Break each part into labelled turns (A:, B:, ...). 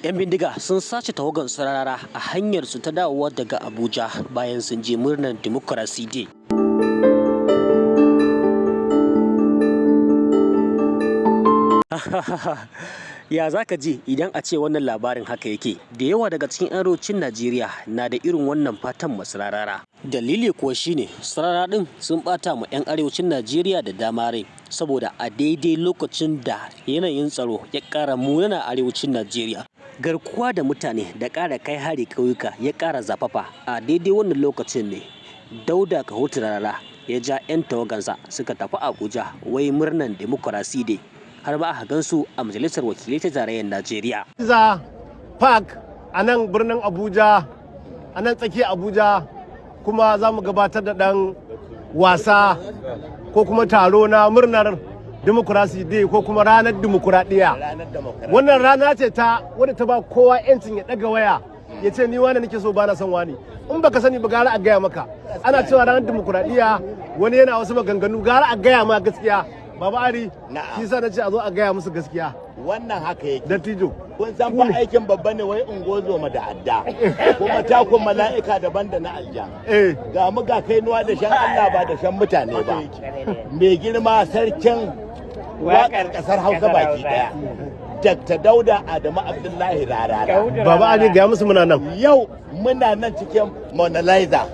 A: 'Yan bindiga sun sace tawagan Sarara a hanyarsu ta dawowa daga Abuja bayan sun je murnar Democracy Day. Ya za ka ji idan a ce wannan labarin haka yake? Da yawa daga cikin 'yan arewacin Najeriya na da irin wannan fatan masu Rarara. Dalili kuwa shine Sarara ɗin sun ɓata ma 'yan arewacin Najeriya da dama rai saboda a daidai lokacin da yanayin tsaro ya ƙara munana a arewacin Najeriya. Garkuwa da mutane da ƙara kai hari ƙauyuka ya ƙara zafafa a daidai wannan lokacin ne Dauda Kahutu Rarara ya ja 'yan tawagansa suka tafi Abuja wai murnan Democracy Day, har ma aka gansu a Majalisar Wakilai ta Tarayyar Najeriya.
B: Za Park a nan birnin Abuja, a nan tsakiyar Abuja, kuma za mu gabatar da ɗan wasa ko kuma taro na murnar Democracy Day ko kuma ranar dimokuraɗiyya. Wannan rana ce ta wadda ta ba kowa 'yancin ya ɗaga waya ya ce ni wani nake so, ba na son wani. In baka sani ba, gara a gaya maka. Ana cewa ranar dimokuraɗiyya, wani yana wasu maganganu, gara a gaya ma gaskiya. Baba Ari, shi sa na ce a zo a gaya musu gaskiya.
C: Wannan haka yake.
B: Dattijo.
C: Kun san fa aikin babba ne wai ungozoma da adda. Kuma takun mala'ika daban da na aljan. Ga mu ga kainuwa da shan Allah ba da shan mutane ba. Mai girma sarkin waƙar ƙasar Hausa baki ɗaya, Dr. Dauda Adamu Abdullahi Rarara.
B: Baba Ali, gaya musu muna nan.
C: Yau muna nan cikin Mona Lisa.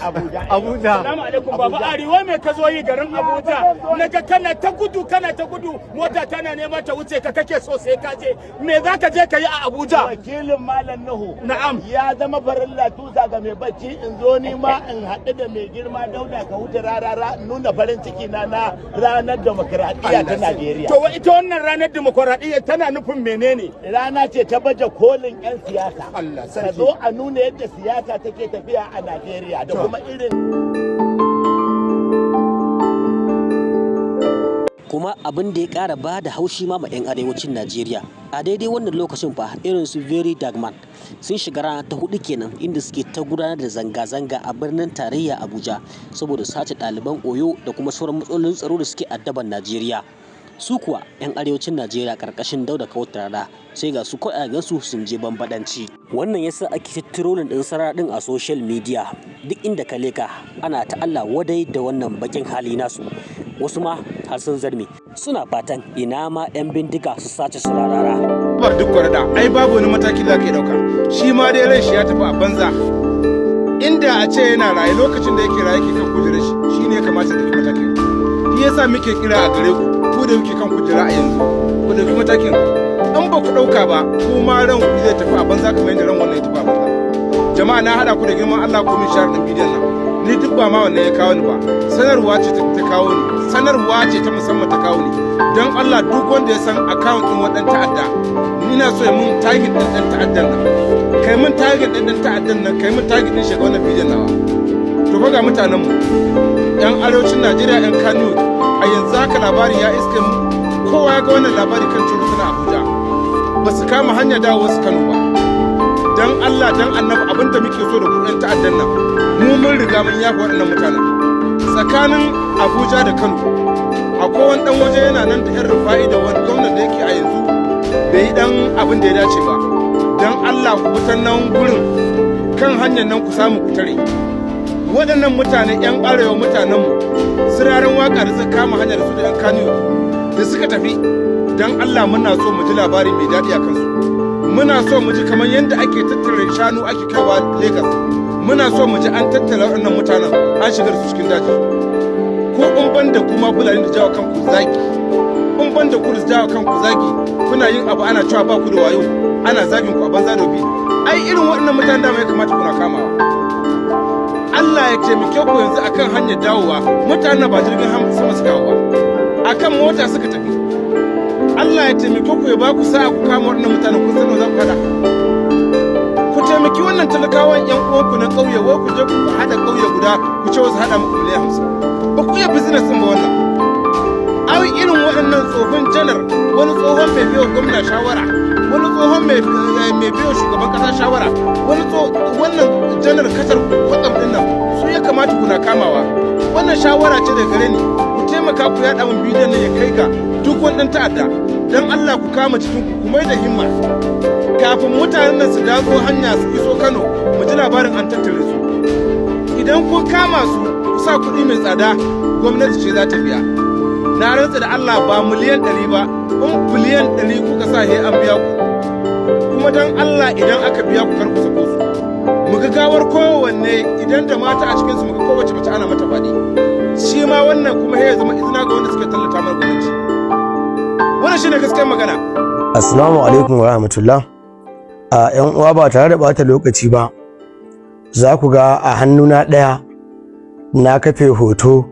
C: Abuja.
B: Abuja.
D: Salamu alaikum, Baba Ari, wai me ka zo yi garin Abuja? Naga kana ta gudu, kana ta gudu, mota tana neman ta wuce ka, kake so sai ka je. Me za ka je ka yi a Abuja?
C: Wakilin Malam Nuhu.
D: Na'am.
C: Ya zama farilla tusa ga mai bacci in zo ni ma in haɗu da mai girma Dauda Kahutu Rarara in nuna farin ciki na na ranar demokradiyya ta Najeriya.
D: To, ita wannan ranar dimokuraɗiyya tana nufin menene?
C: Rana ce ta baje kolin 'yan siyasa.
D: Allah
C: Ka
D: sarki.
C: zo a nuna yadda siyasa take tafiya a Najeriya da kuma irin
A: Kuma abin da ya ƙara ba da haushi ma 'yan arewacin Najeriya, a daidai wannan lokacin fa irin su Very Dark Man sun shiga rana ta hudu kenan inda suke ta gudanar da zanga-zanga a birnin tarayya Abuja saboda sace ɗaliban Oyo da kuma sauran matsalolin tsaro da suke addaban Najeriya. Su kuwa 'yan arewacin Najeriya karkashin Dauda Kahutu Rarara, sai ga su kawai a gansu sun je bambadanci. Wannan yasa ake trolling din Sarara din a social media. Duk inda ka leka ana ta Allah wadai da wannan bakin hali nasu. Wasu ma har sun zarme suna fatan ina ma 'yan bindiga su sace su Rarara.
E: Bar duk kwarada, ai babu wani mataki da ka dauka. Shi ma dai ran shi ya tafi a banza. Inda a ce yana raye, lokacin da yake raye ke kan kujerar shi, shine ya kamata ɗauki matakin. Shi yasa muke kira a gare ku, ku da muke kan kujera a yanzu, ku ɗauki matakin. In ba ku ɗauka ba, kuma ran ku zai tafi a banza kamar yadda ran wannan ya tafi a banza. Jama'a, na haɗa ku da girman Allah ku min share ɗin bidiyon nan. Ni duk ba ma wannan ya kawo ni ba, sanarwa ce ta kawo ni, sanarwa ce ta musamman ta kawo ni. Don Allah, duk wanda ya san account ɗin waɗan ta'adda, ina so ya mun tagging ɗin ɗan ta'addan nan. Kai mun tagging ɗin ɗan ta'addan nan, kai mun tagging ɗin shiga wannan bidiyon nawa. To fa ga mutanen mu yan arewacin Najeriya, yan Kano, a yanzu haka labari ya iske mu, kowa ya ga wannan labari kan ciro suna Abuja, ba su kama hanya dawo wasu Kano ba. Dan Allah dan Annabi, abinda muke so da ku, yan ta'addan nan, mu mun riga mun yafa waɗannan mutanen. Tsakanin Abuja da Kano akwai wani dan waje yana nan da yan Rufa'i da wani gwamnan da yake a yanzu bai yi dan abin da ya dace ba. Dan Allah ku fitan nan gurin kan hanyar nan, ku samu ku tare waɗannan mutane 'yan arewa, mutanenmu sirarin waka da suka kama hanyar su da 'yan Kano da suka tafi. Don Allah, muna so mu ji labari mai daɗi a kansu. Muna so mu ji kamar yadda ake tattara shanu ake kaiwa Lagos, muna so mu ji an tattara waɗannan mutanen an shigar su cikin daji. Ko in ban da kuma Fulani da jawo kanku zaki, in ban da ku da jawo kanku zaki, kuna yin abu ana cewa ba ku da wayo, ana zagin ku a banza da bi. Ai irin waɗannan mutanen dama ya kamata kuna kamawa. Allah ya taimake ku, yanzu akan hanyar dawowa mutanen ba jirgin sama suka hau ba, akan mota suka tafi. Allah ya taimake ku, ya ba ku sa'a ku kama waɗannan mutanen. Kun san za ku hada ku taimaki wannan talakawan yan uwanku na ƙauye, wai ku je ku hada ƙauye guda ku ce wasu hada muku miliyan 50, ba ku iya business ɗin ba wannan. Ai irin waɗannan tsohon janar, wani tsohon mai biyo gwamna shawara, wani tsohon mai biyo shugaban ƙasa shawara, wani wannan janar kacar kwatsam ɗin nan, su ya kamata kuna kamawa. Wannan shawara ce daga gare ni. Ku taimaka ku yaɗa min bidiyon nan ya kai ga duk wani ɗan ta'adda. Dan Allah ku kama cikin ku. Mai da himma kafin mutanen nan su datso hanya su iso Kano, mu ji labarin an tattare su. Idan kun kama su, ku sa kuɗi mai tsada, gwamnati ce za ta biya. Na rantsa da Allah, ba 100 miliyan ba, in 100 biliyan kuka sa, he an biya ku. Kuma don Allah, idan aka biya ku, kar ku sako su. Mu ga gawar kowanne, idan da mata a cikinsu, mu ga kowace mace ana mata faɗi. Shi ma wannan kuma ya zama izina ga wanda suke tallata mana gwamnati. Wannan shine gaskiyar magana.
F: Assalamu alaikum wa rahmatullah. A ‘yan uwa, ba tare da bata lokaci ba, za ku ga a hannuna ɗaya na kafe hoto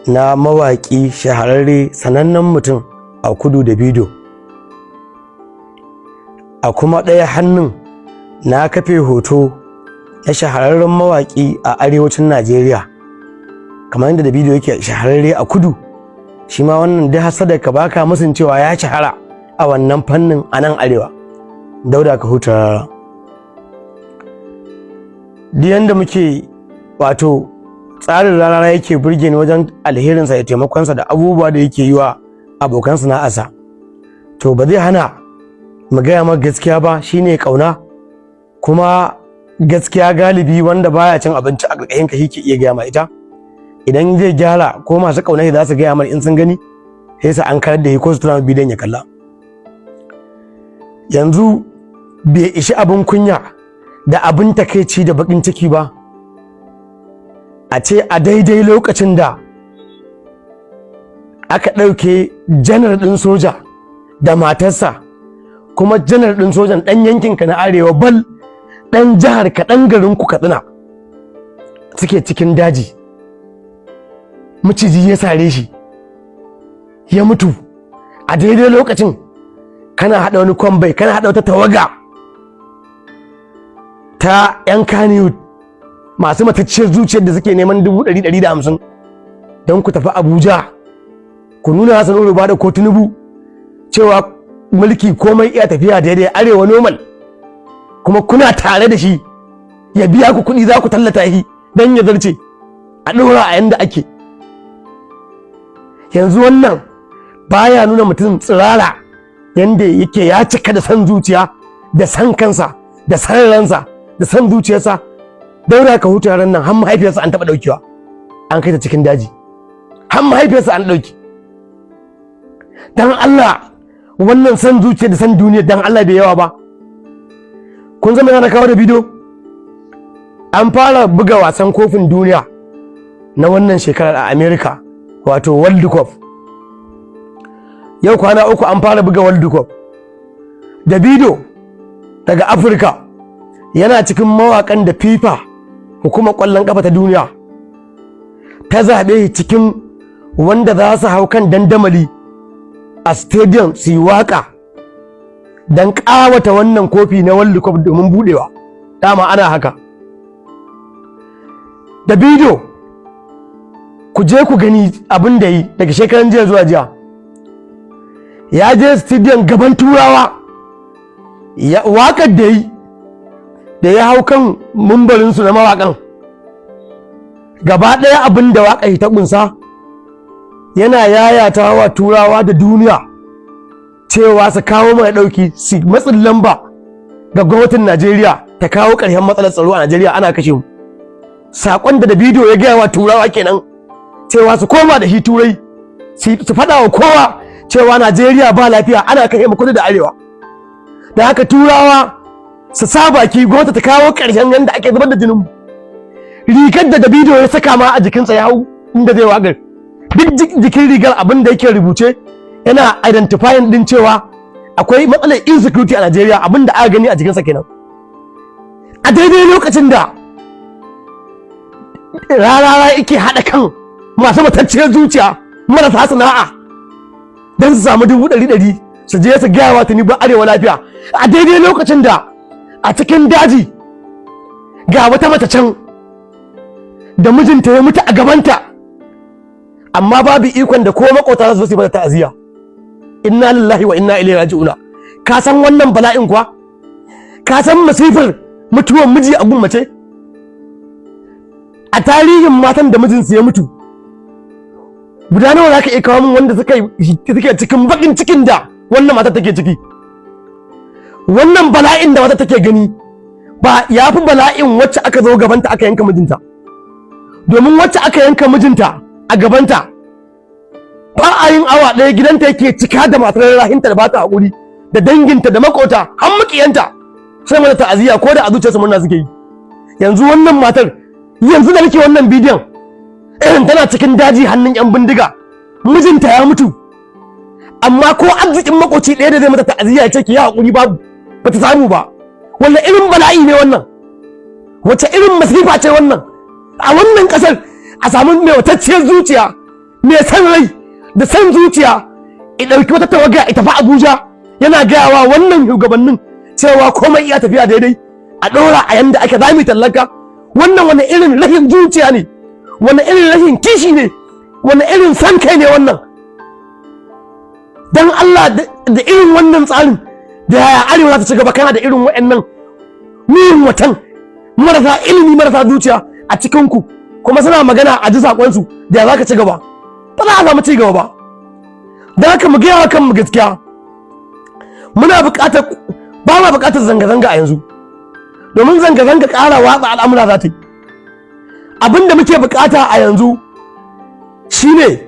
F: na mawaƙi shahararre, sanannen mutum a kudu, Davido. A kuma ɗaya hannun na kafe hoto na shahararren mawaƙi a arewacin Najeriya. Kamar yadda Davido yake shahararre a kudu, shi ma wannan dai hasada ka baka musun cewa ya shahara a wannan fannin a nan arewa, Dauda Kahutu Rarara. Duk yanda muke, wato tsarin Rarara yake burge ni wajen alherinsa da taimakonsa da abubuwa da yake yi wa abokan sana'arsa, to ba zai hana mu gaya maka gaskiya ba. Shine kauna kuma gaskiya, galibi wanda baya cin abinci a ƙarƙashin ka shi ke iya gaya ma ita. Idan zai gyara, ko masu ƙaunar za su gaya mana in sun gani, sai su an karar da shi ko su tura bidiyon ya kalla. Yanzu bai ishi abin kunya da abin takaici da bakin ciki ba a ce a daidai lokacin da aka ɗauke janar ɗin soja da matarsa, kuma janar ɗin sojan ɗan yankinka na arewa, bal ɗan jihar ka, ɗan garinku Katsina, suke cikin daji, maciji ya sare shi ya mutu, a daidai lokacin kana haɗa wani kwambai, kana haɗa wata tawaga ta 'yan Kannywood masu matacciyar zuciyar da suke neman 150,000 don ku tafi Abuja ku nuna Hassan Uruba da ko Tinubu cewa mulki komai iya tafiya daidai, arewa normal, kuma kuna tare da shi, ya biya ku kuɗi, za ku tallata shi don ya zarce a ɗora a yanda ake yanzu. Wannan baya nuna mutum tsirara yanda yake ya cika da san zuciya da san kansa da san ransa da san zuciyarsa. Dauda Kahutu ran nan har mahaifiyarsa an taɓa ɗaukewa, an kai ta cikin daji, har mahaifiyarsa an ɗauki. Dan Allah, wannan san zuciya da san duniya, dan Allah, bai yawa ba? Kun zama yana kawo da bidiyo. An fara buga wasan kofin duniya na wannan shekarar a America, wato World Cup. Yau kwana 3 an fara buga World Cup. Davido daga Afirka yana cikin mawakan da FIFA, hukumar kwallon kafa ta duniya, ta zaɓe cikin wanda za su hau kan dandamali a stadium su yi waka don ƙawata wannan kofi na World Cup domin budewa. Dama ana haka. Davido, ku je ku gani abin da yi daga shekaran jiya zuwa jiya. Ya je stadium gaban turawa, waƙar da yi da ya hau kan mumbarinsu na mawaƙan, gaba ɗaya abin da waƙar ta ƙunsa, yana yayata wa turawa da duniya cewa su kawo mai ɗauki, su matsin lamba ga gwamnatin Najeriya ta kawo ƙarshen matsalar tsaro a Najeriya, ana kashe mu. Saƙon da Davido ya gaya wa turawa kenan, cewa su koma da shi turai su faɗa wa kowa cewa Najeriya ba lafiya, ana kashe mu kudu da arewa, da haka turawa su sa baki, gwamnati ta kawo ƙarshen yadda ake zubar da jinin mu. Rigar da Davido ya saka ma a jikinsa ya hau inda zai waƙar, duk jikin rigar abin da yake rubuce yana identifying din cewa akwai matsalar insecurity a Najeriya. Abin da aka gani a jikinsa kenan. A daidai lokacin da Rarara yake haɗa kan masu matacciyar zuciya marasa sana'a don su samu 100,000 su je su gaya wa Tinubu arewa lafiya, a daidai lokacin da a cikin daji ga wata mace can da mijinta ya mutu a gabanta, amma babu ikon da ko makota za su yi mata ta'aziyya. Inna lillahi wa inna ilaihi raji'una. Ka san wannan bala'in kuwa? Ka san masifar mutuwan miji a gun mace? A tarihin matan da mijinsu ya mutu, guda nawa za ka iya kawo min wanda suke cikin bakin cikin da wannan matar take ciki? Wannan bala'in da wata take gani ba ya fi bala'in wacce aka zo gabanta aka yanka mijinta, domin wacce aka yanka mijinta a gabanta, ba a yin awa ɗaya gidanta yake cika da matar rahinta da ba ta haƙuri, da danginta da makota har makiyanta sai mata ta'aziyya, ko da a zuciyarsu murna suke yi. Yanzu wannan matar, yanzu da nake wannan bidiyon, irin tana cikin daji hannun yan bindiga, mijinta ya mutu, amma ko arzikin makoci ɗaya da zai mata ta'aziyya ya ce ki yi haƙuri, babu, bata samu ba. Wannan irin bala'i ne wannan? Wace irin masifa ce wannan? A wannan ƙasar a samu mai watacciyar zuciya, mai san rai da san zuciya, i ɗauki wata tawaga ita tafi Abuja, yana gayawa wannan shugabannin cewa komai iya tafiya daidai, a ɗora a yanda ake zami tallaka. Wannan wani irin rashin zuciya ne? Wani irin rashin kishi ne? Wani irin san kai ne wannan? Dan Allah, da irin wannan tsarin, da yaya Arewa za ta ci gaba? Kana da irin waɗannan miyin watan marasa ilimi, marasa zuciya a cikinku, kuma suna magana a ji saƙonsu, da ya za ka ci gaba? Ba za a samu ci gaba ba. Da haka mu gaya wa kanmu gaskiya, muna buƙatar, ba ma buƙatar zanga-zanga a yanzu, domin zanga-zanga ƙara watsa al'amura za ta yi. Abin da muke buƙata a yanzu shine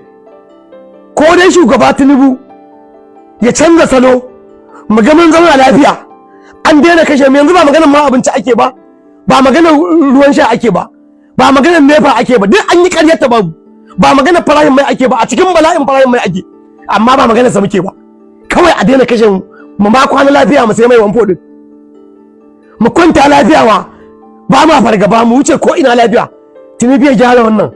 F: ko dai shugaba Tinubu ya canza salo, mu ga mun zauna lafiya, an daina kashe mu. Yanzu ba maganar ma abinci ake ba, ba maganar ruwan sha ake ba, ba maganar NEPA ake ba, duk an yi ƙaryar ta babu. Ba maganar farashin mai ake ba, a cikin bala'in farashin mai ake, amma ba maganar sa muke ba. Kawai a daina kashe mu, mu ma kwana lafiya, mu sai mai wanfo din, mu kwanta lafiya, ma ba ma fargaba, mu wuce ko ina lafiya. Tinubu ya gyara wannan.